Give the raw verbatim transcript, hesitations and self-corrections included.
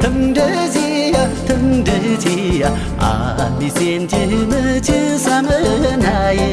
ཐུན་སྒྲིལ་གྱིས་ཡ། ཐུན་སྒྲིལ་གྱིས་ཡ། ཨ་མའི་སེམས་ཀྱི་མི་ཆུ་ས་མི་ན་ཡ།